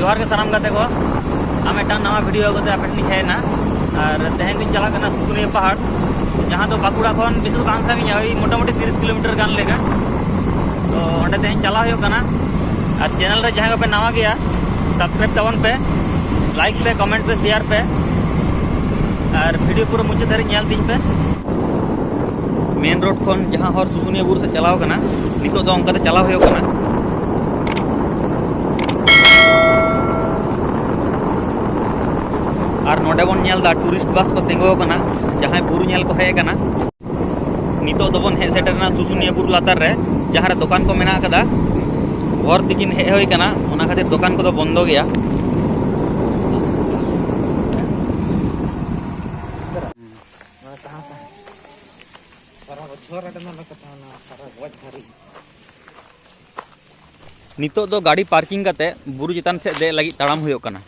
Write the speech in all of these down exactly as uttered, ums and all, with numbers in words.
ᱡᱚᱦᱟᱨ ᱜᱮ ᱥᱟᱱᱟᱢ ᱜᱟᱛᱮ ᱠᱚ, ᱟᱨ ᱢᱤᱫᱴᱟᱝ ᱱᱟᱣᱟ ᱵᱷᱤᱰᱤᱭᱳ ᱟᱹᱜᱩ ᱠᱟᱛᱮ ᱟᱯᱮ ᱴᱷᱮᱱ ᱤᱧ ᱦᱮᱡ ᱮᱱᱟ᱾ ᱟᱨ ᱛᱮᱦᱮᱧ ᱫᱚᱧ ᱪᱟᱞᱟᱜ ᱠᱟᱱᱟ ᱥᱩᱥᱩᱱᱤᱭᱟᱹ ᱯᱟᱦᱟᱲ, ᱡᱟᱦᱟᱸ ᱫᱚ ᱵᱟᱸᱠᱩᱲᱟ ᱠᱷᱚᱱ ᱵᱮᱥᱤ ᱫᱚ ᱵᱟᱝ ᱥᱟᱺᱜᱤᱧᱟ, ᱳᱭ ᱢᱚᱴᱟᱢᱩᱴᱤ ᱛᱤᱨᱤᱥ ᱠᱤᱞᱳᱢᱤᱴᱟᱨ ᱜᱟᱱ ᱞᱮᱠᱟ᱾ ᱛᱚ ᱚᱸᱰᱮ ᱛᱮᱦᱮᱧ ᱪᱟᱞᱟᱣ ᱦᱩᱭᱩᱜ ᱠᱟᱱᱟ᱾ ᱟᱨ ᱪᱮᱱᱮᱞ ᱨᱮ ᱡᱟᱦᱟᱸᱭ ᱠᱚᱯᱮ ᱱᱟᱣᱟ ᱜᱮᱭᱟ, ᱥᱟᱵᱥᱠᱨᱟᱭᱤᱵ ᱛᱟᱵᱚᱱ ᱯᱮ, ᱞᱟᱭᱤᱠ ᱯᱮ, ᱠᱚᱢᱮᱱᱴ ᱯᱮ, ᱥᱮᱭᱟᱨ ᱯᱮ, ᱟᱨ ᱵᱷᱤᱰᱤᱭᱳ ᱯᱩᱨᱟᱹ ᱢᱩᱪᱟᱹᱫ ᱫᱷᱟᱹᱨᱤᱡ ᱧᱮᱞ ᱛᱤᱧ ᱯᱮ᱾ ᱢᱮᱱ ᱨᱳᱰ ᱠᱷᱚᱱ ᱡᱟᱦᱟᱸ ᱦᱚᱨ ᱥᱩᱥᱩᱱᱤᱭᱟᱹ ᱵᱩᱨᱩ ᱥᱮᱫ ᱪᱟᱞᱟᱣ ᱠᱟᱱᱟ, ᱱᱤᱛᱚᱜ ᱫᱚ ᱚᱱᱠᱟᱛᱮ ᱪᱟᱞᱟᱣ ᱦᱩᱭᱩᱜ ᱠᱟᱱᱟ᱾ ᱟᱨ ᱱᱚᱰᱮ ᱵᱚᱱ ᱧᱮᱞ ᱮᱫᱟ ᱴᱩᱨᱤᱥᱴ ᱵᱟᱥ ᱠᱚ ᱛᱤᱸᱜᱩ ᱟᱠᱟᱱᱟ, ᱡᱟᱦᱟᱸᱭ ᱵᱩᱨᱩ ᱧᱮᱞ ᱠᱚ ᱦᱮᱡ ᱟᱠᱟᱱᱟ᱾ ᱱᱤᱛᱚᱜ ᱫᱚᱵᱚᱱ ᱦᱮᱡ ᱥᱮᱴᱮᱨ ᱮᱱᱟ ᱥᱩᱥᱩᱱᱤᱭᱟᱹ ᱵᱩᱨᱩ ᱞᱟᱛᱟᱨ ᱨᱮ, ᱡᱟᱦᱟᱸ ᱨᱮ ᱫᱚᱠᱟᱱ ᱠᱚ ᱢᱮᱱᱟᱜ ᱟᱠᱟᱫᱟ᱾ ᱵᱷᱳᱨ ᱛᱤᱠᱤᱱ ᱦᱮᱡ ᱦᱩᱭ ᱟᱠᱟᱱᱟ, ᱚᱱᱟ ᱠᱷᱟᱹᱛᱤᱨ ᱫᱚᱠᱟᱱ ᱠᱚᱫᱚ ᱵᱚᱱᱫᱚ ᱜᱮᱭᱟ᱾ ᱱᱤᱛᱚᱜ ᱫᱚ ᱜᱟᱹᱰᱤ ᱯᱟᱨᱠᱤᱝ ᱠᱟᱛᱮ ᱵᱩᱨᱩ ᱪᱮᱛᱟᱱ ᱥᱮᱫ ᱫᱮᱡ ᱞᱟᱹᱜᱤᱫ ᱛᱟᱲᱟᱢ ᱦᱩᱭᱩᱜ ᱠᱟᱱᱟ᱾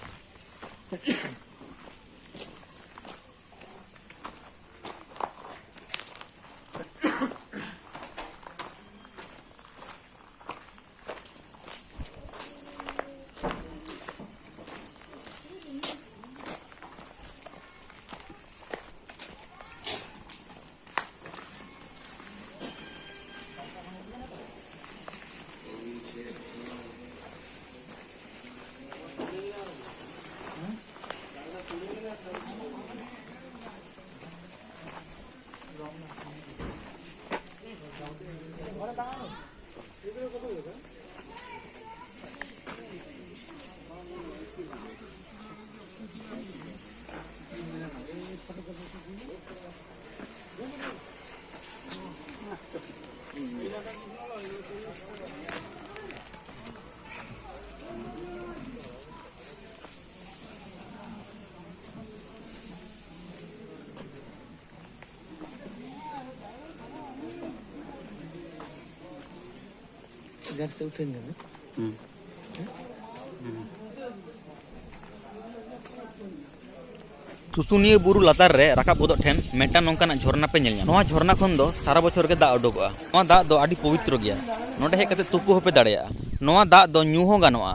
ᱥᱩᱥᱩᱱᱤᱭᱟᱹ ᱵᱩᱨᱩ ᱞᱟᱛᱟᱨ ᱨᱮ ᱨᱟᱠᱟᱵ ᱜᱚᱫᱚᱜ ᱴᱷᱮᱱ ᱢᱤᱫᱴᱟᱝ ᱱᱚᱝᱠᱟᱱᱟᱜ ᱡᱷᱚᱨᱱᱟ ᱯᱮ ᱧᱮᱞ ᱧᱟᱢᱟ᱾ ᱱᱚᱣᱟ ᱡᱷᱚᱨᱱᱟ ᱠᱷᱚᱱ ᱫᱚ ᱥᱟᱨᱟ ᱵᱚᱪᱷᱚᱨ ᱜᱮ ᱫᱟᱜ ᱩᱰᱩᱠᱚᱜᱼᱟ᱾ ᱱᱚᱣᱟ ᱫᱟᱜ ᱫᱚ ᱟᱹᱰᱤ ᱯᱚᱵᱤᱛᱨᱚ ᱜᱮᱭᱟ᱾ ᱱᱚᱰᱮ ᱦᱮᱡ ᱠᱟᱛᱮ ᱛᱩᱯᱩ ᱦᱚᱸᱯᱮ ᱫᱟᱲᱮᱭᱟᱜᱼᱟ᱾ ᱱᱚᱣᱟ ᱫᱟᱜ ᱫᱚ ᱧᱩ ᱦᱚᱸ ᱜᱟᱱᱚᱜᱼᱟ᱾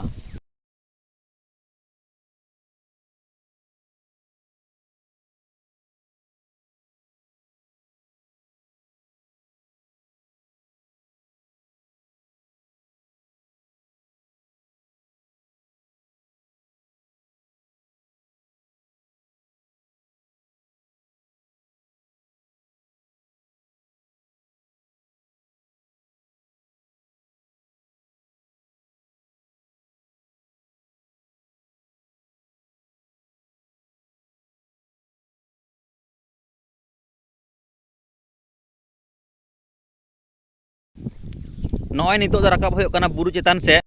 ᱱᱚᱜᱼᱚᱭ ᱱᱤᱛᱚᱜ ᱫᱚ ᱨᱟᱠᱟᱵ ᱦᱩᱭᱩᱜ ᱠᱟᱱᱟ ᱵᱩᱨᱩ ᱪᱮᱛᱟᱱ ᱥᱮᱫ᱾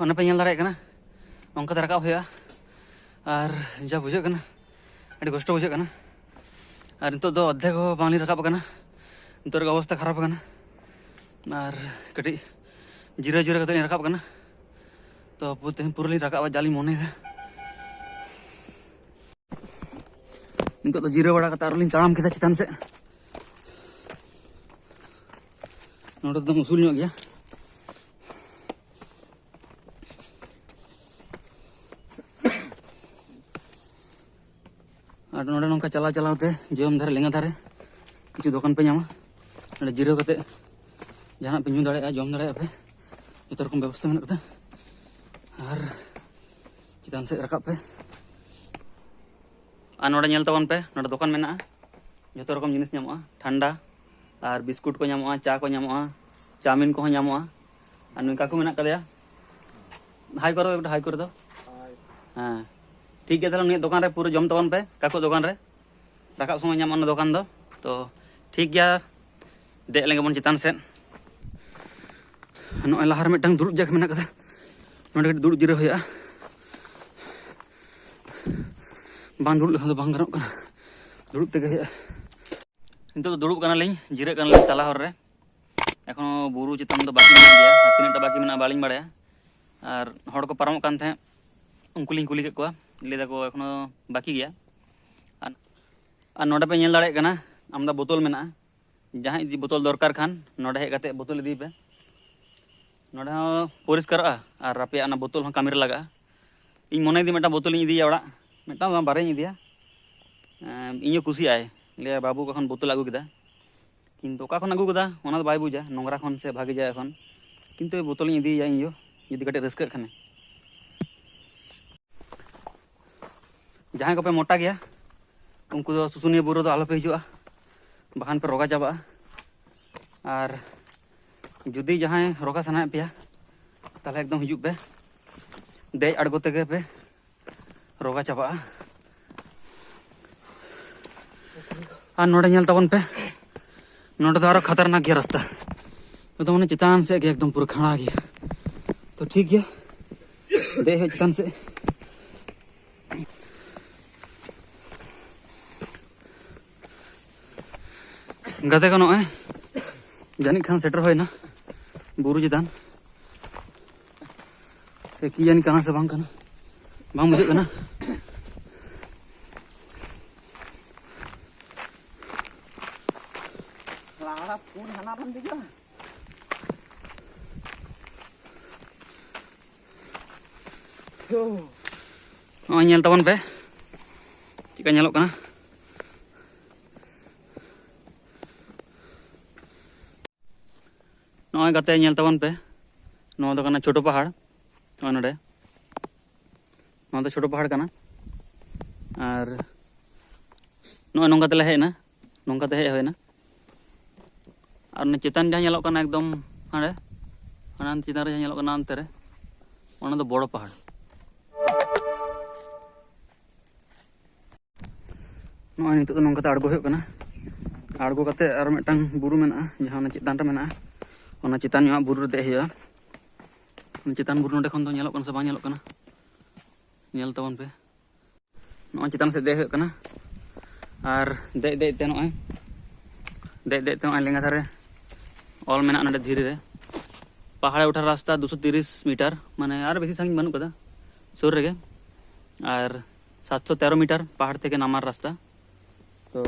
ᱚᱱᱮ ᱯᱮ ᱧᱮᱞ ᱫᱟᱲᱮᱭᱟᱜ ᱠᱟᱱᱟ, ᱚᱱᱠᱟᱛᱮ ᱨᱟᱠᱟᱵ ᱦᱩᱭᱩᱜᱼᱟ᱾ ᱟᱨ ᱡᱟ ᱵᱩᱡᱷᱟᱹᱜ ᱠᱟᱱᱟ, ᱟᱹᱰᱤ ᱠᱚᱥᱴᱚ ᱵᱩᱡᱷᱟᱹᱜ ᱠᱟᱱᱟ᱾ ᱟᱨ ᱱᱤᱛᱚᱜ ᱫᱚ ᱚᱨᱫᱷᱮᱠ ᱦᱚᱸ ᱵᱟᱝᱞᱤᱧ ᱨᱟᱠᱟᱵ ᱟᱠᱟᱱᱟ, ᱱᱤᱛᱚᱜ ᱨᱮᱜᱮ ᱚᱵᱚᱥᱛᱟ ᱠᱷᱟᱨᱟᱯ ᱟᱠᱟᱱᱟ᱾ ᱟᱨ ᱠᱟᱹᱴᱤᱡ ᱡᱤᱨᱟᱹᱣ ᱡᱤᱨᱟᱹᱣ ᱠᱟᱛᱮ ᱞᱤᱧ ᱨᱟᱠᱟᱵ ᱠᱟᱱᱟ᱾ ᱛᱚ ᱯᱩ-, ᱛᱮᱦᱮᱧ ᱯᱩᱨᱟᱹ ᱞᱤᱧ ᱨᱟᱠᱟᱵᱼᱟ ᱡᱟ ᱞᱤᱧ ᱢᱚᱱᱮᱭᱮᱫᱟ᱾ ᱱᱤᱛᱚᱜ ᱫᱚ ᱡᱤᱨᱟᱹᱣ ᱵᱟᱲᱟ ᱠᱟᱛᱮ ᱟᱨᱚ ᱞᱤᱧ ᱛᱟᱲᱟᱢ ᱠᱮᱫᱟ ᱪᱮᱛᱟᱱ ᱥᱮᱫ᱾ ᱱᱚᱰᱮ ᱫᱚ ᱩᱥᱩᱞ ᱧᱚᱜ ᱜᱮᱭᱟ᱾ ᱟᱨ ᱱᱚᱰᱮ ᱱᱚᱝᱠᱟ ᱪᱟᱞᱟᱣ ᱪᱟᱞᱟᱣ ᱛᱮ ᱡᱚᱡᱚᱢ ᱫᱷᱟᱨᱮ ᱞᱮᱸᱜᱟ ᱫᱷᱟᱨᱮ ᱠᱤᱪᱷᱩ ᱫᱚᱠᱟᱱ ᱯᱮ ᱧᱟᱢᱟ᱾ ᱱᱚᱰᱮ ᱡᱤᱨᱟᱹᱣ ᱠᱟᱛᱮ ᱡᱟᱦᱟᱱᱟᱜ ᱯᱮ ᱧᱩ ᱫᱟᱲᱮᱭᱟᱜᱼᱟ, ᱡᱚᱢ ᱫᱟᱲᱮᱭᱟᱜᱼᱟ ᱯᱮ᱾ ᱡᱚᱛᱚ ᱨᱚᱠᱚᱢ ᱵᱮᱵᱚᱥᱛᱷᱟ ᱢᱮᱱᱟᱜ ᱠᱟᱫᱟ᱾ ᱟᱨ ᱪᱮᱛᱟᱱ ᱥᱮᱫ ᱨᱟᱠᱟᱵ ᱯᱮ᱾ ᱟᱨ ᱱᱚᱰᱮ ᱧᱮᱞ ᱛᱟᱵᱚᱱ ᱯᱮ, ᱱᱚᱰᱮ ᱫᱚᱠᱟᱱ ᱢᱮᱱᱟᱜᱼᱟ, ᱡᱚᱛᱚ ᱨᱚᱠᱚᱢ ᱡᱤᱱᱤᱥ ᱧᱟᱢᱚᱜᱼᱟ᱾ ᱴᱷᱟᱱᱰᱟ ᱟᱨ ᱵᱤᱥᱠᱩᱴ ᱠᱚ ᱧᱟᱢᱚᱜᱼᱟ, ᱪᱟ ᱠᱚ ᱧᱟᱢᱚᱜᱼᱟ, ᱪᱟᱣᱢᱤᱱ ᱠᱚᱦᱚᱸ ᱧᱟᱢᱚᱜᱼᱟ᱾ ᱟᱨ ᱱᱩᱭ ᱠᱟᱠᱩ ᱢᱮᱱᱟᱜ ᱠᱟᱫᱮᱭᱟ, ᱦᱟᱭ ᱠᱚᱨᱮ ᱫᱚ, ᱦᱟᱭ ᱠᱚᱨᱮ ᱫᱚ᱾ ᱦᱮᱸ, ᱴᱷᱤᱠ ᱜᱮᱭᱟ, ᱛᱟᱦᱞᱮ ᱱᱩᱭᱟᱜ ᱫᱚᱠᱟᱱ ᱨᱮ ᱯᱩᱨᱟᱹ ᱡᱚᱢ ᱛᱟᱵᱚᱱ ᱯᱮ, ᱠᱟᱠᱩ ᱫᱚᱠᱟᱱ ᱨᱮ᱾ ᱨᱟᱠᱟᱵ ᱥᱚᱢᱚᱭ ᱧᱟᱢᱚᱜᱼᱟ ᱚᱱᱟ ᱫᱚᱠᱟᱱ ᱫᱚ᱾ ᱛᱚ ᱴᱷᱤᱠ ᱜᱮᱭᱟ, ᱫᱮᱡ ᱞᱮᱱ ᱜᱮᱵᱚᱱ ᱪᱮᱛᱟᱱ ᱥᱮᱫ᱾ ᱱᱚᱜᱼᱚᱭ ᱞᱟᱦᱟ ᱨᱮ ᱢᱤᱫᱴᱟᱝ ᱫᱩᱲᱩᱵ ᱡᱟᱭᱜᱟ ᱢᱮᱱᱟᱜ ᱠᱟᱫᱟ, ᱱᱚᱸᱰᱮ ᱠᱟᱹᱴᱤᱡ ᱫᱩᱲᱩᱵ ᱡᱤᱨᱟᱹᱣ ᱦᱩᱭᱩᱜᱼᱟ᱾ ᱵᱟᱝ ᱫᱩᱲᱩᱵ ᱞᱮᱠᱷᱟᱱ ᱫᱚ ᱵᱟᱝ ᱜᱟᱱᱚᱜ ᱠᱟᱱᱟ, ᱫᱩᱲᱩᱵ ᱛᱮᱜᱮ ᱦᱩᱭᱩᱜᱼᱟ᱾ ᱱᱤᱛᱚᱜ ᱫᱚ ᱫᱩᱲᱩᱵ ᱠᱟᱱᱟᱞᱤᱧ, ᱡᱤᱨᱟᱹᱜ ᱠᱟᱱᱟᱞᱤᱧ ᱛᱟᱞᱟ ᱦᱚᱨ ᱨᱮ᱾ ᱮᱠᱷᱚᱱᱳ ᱵᱩᱨᱩ ᱪᱮᱛᱟᱱ ᱫᱚ ᱵᱟᱹᱠᱤ ᱢᱮᱱᱟᱜ ᱜᱮᱭᱟ, ᱟᱨ ᱛᱤᱱᱟᱹᱜ ᱴᱟ ᱵᱟᱹᱠᱤ ᱢᱮᱱᱟᱜᱼᱟ ᱵᱟᱹᱞᱤᱧ ᱵᱟᱲᱟᱭᱟ᱾ ᱟᱨ ᱦᱚᱲ ᱠᱚ ᱯᱟᱨᱚᱢᱚᱜ ᱠᱟᱱ ᱛᱟᱦᱮᱸᱫ, ᱩᱱᱠᱩ ᱞᱤᱧ ᱠᱩᱞᱤ ᱠᱮᱫ ᱠᱚᱣᱟ, ᱞᱟᱹᱭ ᱫᱟᱠᱚ ᱮᱠᱷᱚᱱᱳ ᱵᱟᱹᱠᱤ ᱜᱮᱭᱟ᱾ ᱟᱨ, ᱟᱨ ᱱᱚᱰᱮ ᱯᱮ ᱧᱮᱞ ᱫᱟᱲᱮᱭᱟᱜ ᱠᱟᱱᱟ, ᱟᱢᱫᱟ ᱵᱳᱛᱚᱞ ᱢᱮᱱᱟᱜᱼᱟ᱾ ᱡᱟᱦᱟᱸᱭ ᱤᱫᱤ ᱵᱳᱛᱚᱞ ᱫᱚᱨᱠᱟᱨ ᱠᱷᱟᱱ, ᱱᱚᱰᱮ ᱦᱮᱡ ᱠᱟᱛᱮ ᱵᱳᱛᱚᱞ ᱤᱫᱤᱭ ᱯᱮ᱾ ᱱᱚᱰᱮ ᱦᱚᱸ ᱯᱚᱨᱤᱥᱠᱟᱨᱚᱜᱼᱟ ᱟᱨ ᱟᱯᱮᱭᱟᱜ ᱚᱱᱟ ᱵᱳᱛᱚᱞ ᱦᱚᱸ ᱠᱟᱹᱢᱤ ᱨᱮ ᱞᱟᱜᱟᱜᱼᱟ᱾ ᱤᱧ ᱢᱚᱱᱮᱭᱮᱫᱟᱹᱧ ᱢᱤᱫᱴᱟᱝ ᱵᱳᱛᱚᱞᱤᱧ ᱤᱫᱤᱭᱟ ᱚᱲᱟᱜ, ᱢᱤᱫᱴᱟᱝ ᱫᱚ ᱵᱟᱝ, ᱵᱟᱨᱭᱟᱧ ᱤᱫᱤᱭᱟ᱾ ᱮᱸ, ᱤᱧ ᱦᱚᱸ ᱠᱩᱥᱤᱭᱟᱜᱼᱟᱭ, ᱞᱟᱹᱭᱟ, "ᱵᱟᱹᱵᱩ ᱚᱠᱟ ᱠᱷᱚᱱ ᱵᱳᱛᱚᱞ ᱟᱹᱜᱩ ᱠᱮᱫᱟ?" ᱠᱤᱱᱛᱩ ᱚᱠᱟ ᱠᱷᱚᱱ ᱟᱹᱜᱩ ᱠᱮᱫᱟ ᱚᱱᱟ ᱫᱚ ᱵᱟᱭ ᱵᱩᱡᱟ, ᱱᱚᱝᱨᱟ ᱠᱷᱚᱱ ᱥᱮ ᱵᱷᱟᱜᱮ ᱡᱟᱭᱜᱟ ᱠᱷᱚᱱ᱾ ᱠᱤᱱᱛᱩ ᱵᱳᱛᱚᱞᱤᱧ ᱤᱫᱤᱭᱮᱭᱟ ᱤᱧ ᱭᱳ, ᱡᱩᱫᱤ ᱠᱟᱹᱴᱤᱡ ᱨᱟᱹᱥᱠᱟᱹᱜ ᱠᱷᱟᱱᱮ᱾ ᱡᱟᱦᱟᱸᱭ ᱠᱚᱯᱮ ᱢᱚᱴᱟ ᱜᱮᱭᱟ, ᱩᱱᱠᱩ ᱫᱚ ᱥᱩᱥᱩᱱᱤᱭᱟᱹ ᱵᱩᱨᱩ ᱫᱚ ᱟᱞᱚᱯᱮ ᱦᱤᱡᱩᱜᱼᱟ, ᱵᱟᱠᱷᱟᱱ ᱯᱮ ᱨᱳᱜᱟ ᱪᱟᱵᱟᱜᱼᱟ᱾ ᱟᱨ ᱡᱩᱫᱤ ᱡᱟᱦᱟᱸᱭ ᱨᱳᱜᱟ ᱥᱟᱱᱟᱭᱮᱫ ᱯᱮᱭᱟ, ᱛᱟᱦᱚᱞᱮ ᱮᱠᱫᱚᱢ ᱦᱤᱡᱩᱜ ᱯᱮ, ᱫᱮᱡ ᱟᱬᱜᱚ ᱛᱮᱜᱮ ᱯᱮ ᱨᱳᱜᱟ ᱪᱟᱵᱟᱜᱼᱟ᱾ ᱟᱨ ᱱᱚᱰᱮ ᱧᱮᱞ ᱛᱟᱵᱚᱱ ᱯᱮ, ᱱᱚᱰᱮ ᱫᱚ ᱟᱨᱚ ᱠᱷᱟᱛᱟᱨᱱᱟᱠ ᱜᱮᱭᱟ ᱨᱟᱥᱛᱟ, ᱱᱚᱛᱮ ᱢᱟᱱᱮ ᱪᱮᱛᱟᱱ ᱥᱮᱫ ᱜᱮ ᱮᱠᱫᱚᱢ ᱯᱩᱨᱟᱹ ᱠᱷᱟᱲᱟ ᱜᱮᱭᱟ᱾ ᱛᱚ ᱴᱷᱤᱠ ᱜᱮᱭᱟ, ᱫᱮᱡ ᱦᱩᱭᱩᱜ ᱪᱮᱛᱟᱱ ᱥᱮᱫ᱾ ᱜᱟᱛᱮ ᱠᱚ, ᱱᱚᱜᱼᱚᱭ ᱡᱟᱹᱱᱤᱡ ᱠᱷᱟᱱ ᱥᱮᱴᱮᱨ ᱦᱩᱭᱱᱟ ᱵᱩᱨᱩ ᱪᱮᱛᱟᱱ᱾ ᱥᱮ ᱠᱤ ᱡᱟᱹᱱᱤ ᱠᱟᱱᱟ ᱥᱮ ᱵᱟᱝ ᱠᱟᱱᱟ, ᱵᱟᱝ ᱵᱩᱡᱷᱟᱹᱜ ᱠᱟᱱᱟ᱾ ᱞᱟᱦᱟ ᱯᱷᱩᱞ ᱦᱟᱱᱟ ᱨᱮᱢ ᱫᱮᱡᱚᱜᱼᱟ᱾ ᱱᱚᱜᱼᱚᱭ ᱧᱮᱞ ᱛᱟᱵᱚᱱ ᱯᱮ, ᱪᱮᱫᱠᱟ ᱧᱮᱞᱚᱜ ᱠᱟᱱᱟ᱾ ᱱᱚᱜᱼᱚᱭ ᱜᱟᱛᱮ, ᱧᱮᱞ ᱛᱟᱵᱚᱱ ᱯᱮ, ᱱᱚᱣᱟ ᱫᱚ ᱠᱟᱱᱟ ᱪᱷᱳᱴᱳ ᱯᱟᱦᱟᱲ᱾ ᱱᱚᱜᱼᱚᱭ ᱱᱚᱰᱮ, ᱱᱚᱣᱟ ᱫᱚ ᱪᱷᱳᱴᱳ ᱯᱟᱦᱟᱲ ᱠᱟᱱᱟ᱾ ᱟᱨ ᱱᱚᱜᱼᱚᱭ ᱱᱚᱝᱠᱟ ᱛᱮᱞᱮ ᱦᱮᱡ ᱮᱱᱟ, ᱱᱚᱝᱠᱟ ᱛᱮ ᱦᱮᱡ ᱦᱩᱭᱱᱟ᱾ ᱟᱨ ᱚᱱᱟ ᱪᱮᱛᱟᱱ ᱡᱟᱦᱟᱸ ᱧᱮᱞᱚᱜ ᱠᱟᱱᱟ ᱮᱠᱫᱚᱢ ᱦᱟᱸᱰᱮ, ᱦᱟᱱᱟ ᱪᱮᱛᱟᱱ ᱨᱮ ᱡᱟᱦᱟᱸ ᱧᱮᱞᱚᱜ ᱠᱟᱱᱟ ᱚᱱᱛᱮ ᱨᱮ, ᱚᱱᱟ ᱫᱚ ᱵᱚᱲᱚ ᱯᱟᱦᱟᱲ᱾ ᱱᱚᱜᱼᱚᱭ ᱱᱤᱛᱚᱜ ᱫᱚ ᱱᱚᱝᱠᱟᱛᱮ ᱟᱬᱜᱚ ᱦᱩᱭᱩᱜ ᱠᱟᱱᱟ᱾ ᱟᱬᱜᱚ ᱠᱟᱛᱮ ᱟᱨ ᱢᱤᱫᱴᱟᱝ ᱵᱩᱨᱩ ᱢᱮᱱᱟᱜᱼᱟ, ᱡᱟᱦᱟᱸ ᱚᱱᱟ ᱪᱮᱛᱟᱱ ᱨᱮ ᱢᱮᱱᱟᱜᱼᱟ, ᱚᱱᱟ ᱪᱮᱛᱟᱱ ᱧᱚᱜ ᱵᱩᱨᱩ ᱨᱮ ᱫᱮᱡ ᱦᱩᱭᱩᱜᱼᱟ᱾ ᱚᱱᱟ ᱪᱮᱛᱟᱱ ᱵᱩᱨᱩ ᱱᱚᱸᱰᱮ ᱠᱷᱚᱱ ᱫᱚ ᱧᱮᱞᱚᱜ ᱠᱟᱱᱟ ᱥᱮ ᱵᱟᱝ ᱧᱮᱞᱚᱜ ᱠᱟᱱᱟ, ᱧᱮᱞ ᱛᱟᱵᱚᱱ ᱯᱮ᱾ ᱱᱚᱜᱼᱚᱭ ᱪᱮᱛᱟᱱ ᱥᱮᱫ ᱫᱮᱡ ᱦᱩᱭᱩᱜ ᱠᱟᱱᱟ᱾ ᱟᱨ ᱫᱮᱡ ᱫᱮᱡ ᱛᱮ ᱱᱚᱜᱼᱚᱭ, ᱫᱮᱡ ᱫᱮᱡ ᱛᱮ ᱱᱚᱜᱼᱚᱭ ᱞᱮᱸᱜᱟ ᱫᱷᱟᱨᱮ ᱚᱞ ᱢᱮᱱᱟᱜᱼᱟ ᱱᱚᱸᱰᱮ ᱫᱷᱤᱨᱤ ᱨᱮ, ᱯᱟᱦᱟᱲᱮ ᱩᱴᱷᱟ ᱨᱟᱥᱛᱟ ᱫᱩᱥᱚ ᱛᱤᱨᱤᱥ ᱢᱤᱴᱟᱨ, ᱢᱟᱱᱮ ᱟᱨ ᱵᱮᱥᱤ ᱥᱟᱺᱜᱤᱧ ᱵᱟᱹᱱᱩᱜ ᱠᱟᱫᱟ, ᱥᱩᱨ ᱨᱮᱜᱮ᱾ ᱟᱨ ᱥᱟᱛᱥᱚ ᱛᱮᱨᱚ ᱢᱤᱴᱟᱨ ᱯᱟᱦᱟᱲ ᱛᱷᱮᱠᱮ ᱱᱟᱢᱟᱨ ᱨᱟᱥᱛᱟ᱾ ᱛᱚ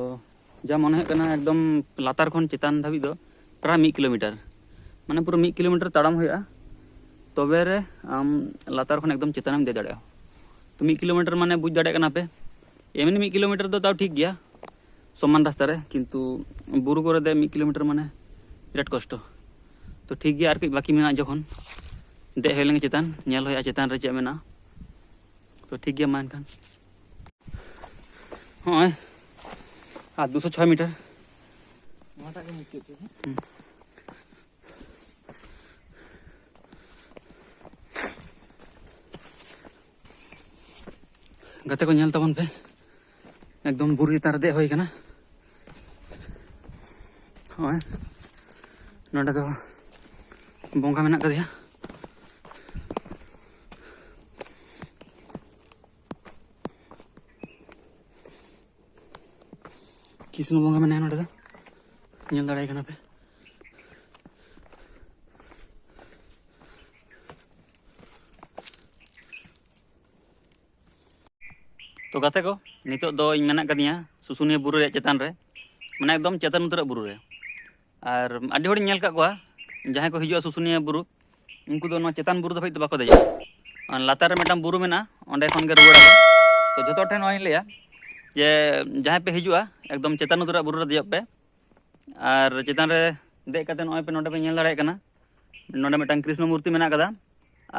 ᱡᱟ ᱢᱚᱱᱮ ᱦᱩᱭᱩᱜ ᱠᱟᱱᱟ ᱮᱠᱫᱚᱢ ᱞᱟᱛᱟᱨ ᱠᱷᱚᱱ ᱪᱮᱛᱟᱱ ᱫᱷᱟᱹᱵᱤᱡ ᱫᱚ ᱯᱨᱟᱭ ᱢᱤᱫ ᱠᱤᱞᱳᱢᱤᱴᱟᱨ, ᱢᱟᱱᱮ ᱯᱩᱨᱟᱹ ᱢᱤᱫ ᱠᱤᱞᱳᱢᱤᱴᱟᱨ ᱛᱟᱲᱟᱢ ᱦᱩᱭᱩᱜᱼᱟ, ᱛᱚᱵᱮ ᱨᱮ ᱟᱢ ᱞᱟᱛᱟᱨ ᱠᱷᱚᱱ ᱮᱠᱫᱚᱢ ᱪᱮᱛᱟᱱᱮᱢ ᱫᱮᱡ ᱫᱟᱲᱮᱭᱟᱜᱼᱟ᱾ ᱛᱚ ᱢᱤᱫ ᱠᱤᱞᱳᱢᱤᱴᱟᱨ ᱢᱟᱱᱮ ᱵᱩᱡᱽ ᱫᱟᱲᱮᱭᱟᱜ ᱠᱟᱱᱟ ᱯᱮ, ᱮᱢᱱᱤ ᱢᱤᱫ ᱠᱤᱞᱳᱢᱤᱴᱟᱨ ᱫᱚ ᱛᱟᱣ ᱴᱷᱤᱠ ᱜᱮᱭᱟ, ᱥᱚᱢᱟᱱ ᱨᱟᱥᱛᱟ ᱨᱮ, ᱠᱤᱱᱛᱩ ᱵᱩᱨᱩ ᱠᱚᱨᱮ ᱫᱮᱡ ᱢᱤᱫ ᱠᱤᱞᱳᱢᱤᱴᱟᱨ ᱢᱟᱱᱮ ᱵᱤᱨᱟᱴ ᱠᱚᱥᱴᱚ᱾ ᱛᱚ ᱴᱷᱤᱠ ᱜᱮᱭᱟ, ᱟᱨ ᱠᱟᱹᱡ ᱵᱟᱹᱠᱤ ᱢᱮᱱᱟᱜᱼᱟ, ᱡᱚᱠᱷᱚᱱ ᱫᱮᱡ ᱦᱩᱭ ᱞᱮᱱ ᱜᱮ ᱪᱮᱛᱟᱱ, ᱧᱮᱞ ᱦᱩᱭᱩᱜᱼᱟ ᱪᱮᱛᱟᱱ ᱨᱮ ᱪᱮᱫ ᱢᱮᱱᱟᱜᱼᱟ᱾ ᱛᱚ ᱴᱷᱤᱠ ᱜᱮᱭᱟ, ᱢᱟ ᱮᱱᱠᱷᱟᱱ ᱱᱚᱜᱼᱚᱭ ᱟᱨ ᱫᱩᱥᱚ ᱪᱷᱚᱭ ᱢᱤᱴᱟᱨ᱾ ᱱᱚᱣᱟᱴᱟᱜ ᱜᱮ ᱢᱩᱪᱟᱹᱫ ᱛᱮ᱾ ᱦᱩᱸ᱾ ᱜᱟᱛᱮ ᱠᱚ, ᱧᱮᱞ ᱛᱟᱵᱚᱱ ᱯᱮ, ᱮᱠᱫᱚᱢ ᱵᱩᱨᱩ ᱪᱮᱛᱟᱱ ᱨᱮ ᱫᱮᱡ ᱦᱩᱭ ᱠᱟᱱᱟ᱾ ᱱᱚᱜᱼᱚᱭ ᱱᱚᱸᱰᱮ ᱫᱚ ᱵᱚᱸᱜᱟ ᱢᱮᱱᱟᱜ ᱠᱟᱫᱮᱭᱟ᱾ ᱠᱨᱤᱥᱱᱚ ᱵᱚᱸᱜᱟ ᱢᱮᱱᱟᱭᱟ ᱱᱚᱸᱰᱮ ᱫᱚ, ᱧᱮᱞ ᱫᱟᱲᱮᱭᱟᱭ ᱠᱟᱱᱟ ᱯᱮ᱾ ᱛᱚ ᱜᱟᱛᱮ ᱠᱚ, ᱱᱤᱛᱚᱜ ᱫᱚ ᱤᱧ ᱢᱮᱱᱟᱜ ᱠᱟᱫᱤᱧᱟ ᱥᱩᱥᱩᱱᱤᱭᱟᱹ ᱵᱩᱨᱩ ᱨᱮᱭᱟᱜ ᱪᱮᱛᱟᱱ ᱨᱮ, ᱢᱟᱱᱮ ᱮᱠᱫᱚᱢ ᱪᱮᱛᱟᱱ ᱩᱛᱟᱹᱨᱟᱜ ᱵᱩᱨᱩ ᱨᱮ᱾ ᱟᱨ ᱟᱹᱰᱤ ᱦᱚᱲᱤᱧ ᱧᱮᱞ ᱠᱟᱜ ᱠᱚᱣᱟ, ᱡᱟᱦᱟᱸᱭ ᱠᱚ ᱦᱤᱡᱩᱜᱼᱟ ᱥᱩᱥᱩᱱᱤᱭᱟᱹ ᱵᱩᱨᱩ, ᱩᱱᱠᱩ ᱫᱚ ᱱᱚᱣᱟ ᱪᱮᱛᱟᱱ ᱵᱩᱨᱩ ᱫᱷᱟᱹᱵᱤᱡ ᱫᱚ ᱵᱟᱠᱚ ᱫᱮᱡᱚᱜᱼᱟ᱾ ᱟᱨ ᱞᱟᱛᱟᱨ ᱨᱮ ᱢᱤᱫᱴᱟᱝ ᱵᱩᱨᱩ ᱢᱮᱱᱟᱜᱼᱟ, ᱚᱸᱰᱮ ᱠᱷᱚᱱ ᱜᱮ ᱨᱩᱣᱟᱹᱲ ᱟᱠᱚ᱾ ᱛᱚ ᱡᱷᱚᱛᱚ ᱦᱚᱲ ᱴᱷᱮᱱ ᱱᱚᱣᱟᱧ ᱞᱟᱹᱭᱟ ᱡᱮ, ᱡᱟᱦᱟᱸᱭ ᱯᱮ ᱦᱤᱡᱩᱜᱼᱟ, ᱮᱠᱫᱚᱢ ᱪᱮᱛᱟᱱ ᱩᱛᱟᱹᱨᱟᱜ ᱵᱩᱨᱩ ᱨᱮ ᱫᱮᱡᱚᱜ ᱯᱮ᱾ ᱟᱨ ᱪᱮᱛᱟᱱ ᱨᱮ ᱫᱮᱡ ᱠᱟᱛᱮ ᱱᱚᱜᱼᱚᱭ ᱯᱮ, ᱱᱚᱸᱰᱮ ᱯᱮ ᱧᱮᱞ ᱫᱟᱲᱮᱭᱟᱜ ᱠᱟᱱᱟ, ᱱᱚᱸᱰᱮ ᱢᱤᱫᱴᱟᱝ ᱠᱨᱤᱥᱱᱚ ᱢᱩᱨᱛᱤ ᱢᱮᱱᱟᱜ ᱠᱟᱫᱟ᱾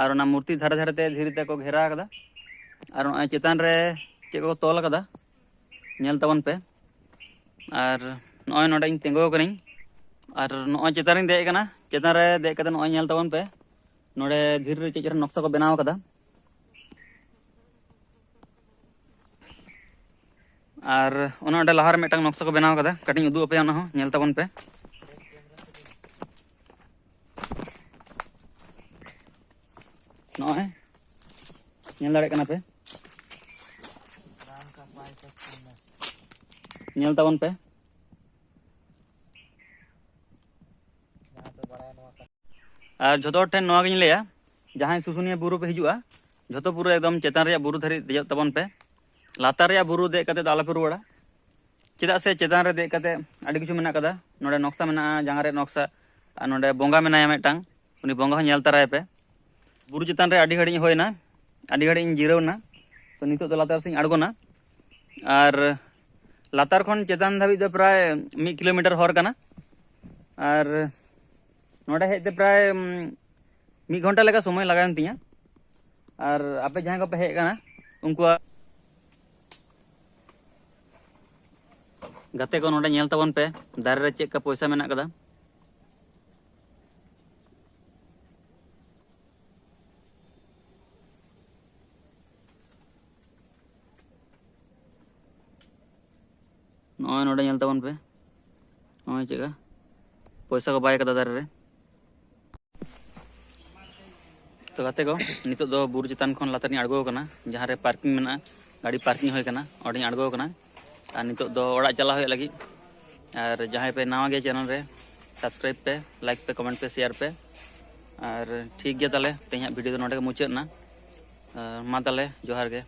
ᱟᱨ ᱚᱱᱟ ᱢᱩᱨᱛᱤ ᱫᱷᱟᱨᱮ ᱫᱷᱟᱨᱮ ᱛᱮ ᱫᱷᱤᱨᱤ ᱛᱮᱠᱚ ᱜᱷᱮᱨᱟ ᱠᱟᱫᱟ᱾ ᱟᱨ ᱱᱚᱜᱼᱚᱭ ᱪᱮᱛᱟᱱ ᱨᱮ ᱪᱮᱫ ᱠᱚᱠᱚ ᱛᱚᱞ ᱠᱟᱫᱟ, ᱧᱮᱞ ᱛᱟᱵᱚᱱ ᱯᱮ᱾ ᱟᱨ ᱱᱚᱜᱼᱚᱭ ᱱᱚᱸᱰᱮ ᱤᱧ ᱛᱤᱸᱜᱩ ᱟᱠᱟᱱᱟᱹᱧ᱾ ᱟᱨ ᱱᱚᱜᱼᱚᱭ ᱪᱮᱛᱟᱱ ᱨᱤᱧ ᱫᱮᱡ ᱟᱠᱟᱱᱟ᱾ ᱪᱮᱛᱟᱱ ᱨᱮ ᱫᱮᱡ ᱠᱟᱛᱮ ᱱᱚᱜᱼᱚᱭ ᱧᱮᱞ ᱛᱟᱵᱚᱱ ᱯᱮ, ᱱᱚᱸᱰᱮ ᱫᱷᱤᱨᱤ ᱨᱮ ᱪᱮᱫ ᱪᱮᱦᱨᱟ ᱱᱚᱠᱥᱟ ᱠᱚ ᱵᱮᱱᱟᱣ ᱠᱟᱫᱟ᱾ ᱟᱨ ᱚᱱᱟ ᱚᱸᱰᱮ ᱞᱟᱦᱟᱨᱮ ᱢᱤᱫᱴᱟᱝ ᱱᱚᱠᱥᱟ ᱠᱚ ᱵᱮᱱᱟᱣ ᱠᱟᱫᱟ, ᱠᱟᱹᱴᱤᱡ ᱤᱧ ᱩᱫᱩᱜ ᱟᱯᱮᱭᱟ, ᱚᱱᱟ ᱦᱚᱸ ᱧᱮᱞ ᱛᱟᱵᱚᱱ ᱯᱮ᱾ ᱱᱚᱜᱼᱚᱭ ᱧᱮᱞ ᱫᱟᱲᱮᱭᱟᱜ ᱠᱟᱱᱟ ᱯᱮ, ᱧᱮᱞ ᱛᱟᱵᱚᱱ ᱯᱮ᱾ ᱟᱨ ᱡᱷᱚᱛᱚ ᱦᱚᱲ ᱴᱷᱮᱱ ᱱᱚᱣᱟ ᱜᱤᱧ ᱞᱟᱹᱭᱟ, ᱡᱟᱦᱟᱸᱭ ᱥᱩᱥᱩᱱᱤᱭᱟᱹ ᱵᱩᱨᱩ ᱯᱮ ᱦᱤᱡᱩᱜᱼᱟ, ᱡᱷᱚᱛᱚ ᱵᱩᱨᱩ ᱮᱠᱫᱚᱢ ᱪᱮᱛᱟᱱ ᱨᱮᱭᱟᱜ ᱵᱩᱨᱩ ᱫᱷᱟᱹᱨᱤᱡ ᱫᱮᱡᱚᱜ ᱛᱟᱵᱚᱱ ᱯᱮ᱾ ᱞᱟᱛᱟᱨ ᱨᱮᱭᱟᱜ ᱵᱩᱨᱩ ᱫᱮᱡ ᱠᱟᱛᱮ ᱫᱚ ᱟᱞᱚᱯᱮ ᱨᱩᱣᱟᱹᱲᱟ, ᱪᱮᱫᱟᱜ ᱥᱮ ᱪᱮᱛᱟᱱ ᱨᱮ ᱫᱮᱡ ᱠᱟᱛᱮ ᱟᱹᱰᱤ ᱠᱤᱪᱷᱩ ᱢᱮᱱᱟᱜ ᱠᱟᱫᱟ᱾ ᱱᱚᱰᱮ ᱱᱚᱠᱥᱟ ᱢᱮᱱᱟᱜᱼᱟ, ᱡᱟᱸᱜᱟ ᱨᱮᱭᱟᱜ ᱱᱚᱠᱥᱟ, ᱟᱨ ᱱᱚᱰᱮ ᱵᱚᱸᱜᱟ ᱢᱮᱱᱟᱭᱟ ᱢᱤᱫᱴᱟᱝ, ᱩᱱᱤ ᱵᱚᱸᱜᱟ ᱦᱚᱸ ᱧᱮᱞ ᱛᱟᱨᱟᱭ ᱯᱮ᱾ ᱵᱩᱨᱩ ᱪᱮᱛᱟᱱ ᱨᱮ ᱟᱹᱰᱤ ᱜᱷᱟᱹᱲᱤᱡ ᱤᱧ ᱦᱩᱭᱱᱟ, ᱟᱹᱰᱤ ᱜᱷᱟᱹᱲᱤᱡ ᱤᱧ ᱡᱤᱨᱟᱹᱣ ᱮᱱᱟ᱾ ᱛᱚ ᱱᱤᱛᱚᱜ ᱫᱚ ᱞᱟᱛᱟᱨ ᱥᱮᱫ ᱤᱧ ᱟᱬᱜᱚᱱᱟ᱾ ᱟᱨ ᱞᱟᱛᱟᱨ ᱠᱷᱚᱱ ᱪᱮᱛᱟᱱ ᱫᱷᱟᱹᱵᱤᱡ ᱫᱚ ᱯᱨᱟᱭ ᱢᱤᱫ ᱠᱤᱞᱳᱢᱤᱴᱟᱨ ᱦᱚᱨ ᱠᱟᱱᱟ᱾ ᱟᱨ ᱱᱚᱰᱮ ᱦᱮᱡ ᱛᱮ ᱯᱨᱟᱭ, ᱩᱢ, ᱢᱤᱫ ᱜᱷᱚᱱᱴᱟ ᱞᱮᱠᱟ ᱥᱚᱢᱚᱭ ᱞᱟᱜᱟᱣᱮᱱ ᱛᱤᱧᱟ᱾ ᱟᱨ ᱟᱯᱮ ᱡᱟᱦᱟᱸᱭ ᱠᱚᱯᱮ ᱦᱮᱡ ᱟᱠᱟᱱᱟ, ᱩᱱᱠᱩᱣᱟᱜ ᱜᱟᱛᱮ ᱠᱚ, ᱱᱚᱰᱮ ᱧᱮᱞ ᱛᱟᱵᱚᱱ ᱯᱮ, ᱫᱟᱨᱮ ᱨᱮ ᱪᱮᱫ ᱞᱮᱠᱟ ᱯᱚᱭᱥᱟ ᱢᱮᱱᱟᱜ ᱠᱟᱫᱟ᱾ ᱱᱚᱜᱼᱚᱭ ᱱᱚᱰᱮ ᱧᱮᱞ ᱛᱟᱵᱚᱱ ᱯᱮ, ᱱᱚᱜᱼᱚᱭ ᱪᱮᱫᱠᱟ ᱯᱚᱭᱥᱟ ᱠᱚ ᱵᱟᱭ ᱠᱟᱫᱟ ᱫᱟᱨᱮ ᱨᱮ᱾ ᱛᱚ ᱜᱟᱛᱮ ᱠᱚ, ᱱᱤᱛᱚᱜ ᱫᱚ ᱵᱩᱨᱩ ᱪᱮᱛᱟᱱ ᱠᱷᱚᱱ ᱞᱟᱛᱟᱨ ᱤᱧ ᱟᱬᱜᱚ ᱟᱠᱟᱱᱟ, ᱡᱟᱦᱟᱸ ᱨᱮ ᱯᱟᱨᱠᱤᱝ ᱢᱮᱱᱟᱜᱼᱟ, ᱜᱟᱹᱰᱤ ᱯᱟᱨᱠᱤᱝ ᱦᱩᱭ ᱟᱠᱟᱱᱟ, ᱚᱸᱰᱮᱧ ᱟᱬᱜᱚ ᱟᱠᱟᱱᱟ᱾ ᱟᱨ ᱱᱤᱛᱚᱜ ᱫᱚ ᱚᱲᱟᱜ ᱪᱟᱞᱟᱣ ᱦᱩᱭᱩᱜ ᱞᱟᱹᱜᱤᱫ᱾ ᱟᱨ ᱡᱟᱦᱟᱸᱭ ᱯᱮ ᱱᱟᱣᱟ ᱜᱮᱭᱟ ᱪᱮᱱᱮᱞ ᱨᱮ, ᱥᱟᱵᱥᱠᱨᱟᱭᱤᱵᱽ ᱯᱮ, ᱞᱟᱭᱤᱠ ᱯᱮ, ᱠᱚᱢᱮᱱᱴ ᱯᱮ, ᱥᱮᱭᱟᱨ ᱯᱮ᱾ ᱟᱨ ᱴᱷᱤᱠ ᱜᱮᱭᱟ, ᱛᱟᱦᱚᱞᱮ ᱛᱮᱦᱮᱧᱟᱜ ᱵᱷᱤᱰᱤᱭᱳ ᱫᱚ ᱱᱚᱰᱮ ᱜᱮ ᱢᱩᱪᱟᱹᱫ ᱮᱱᱟ᱾ ᱟᱨ ᱢᱟ ᱛᱟᱦᱚᱞᱮ, ᱡᱚᱦᱟᱨ ᱜᱮ᱾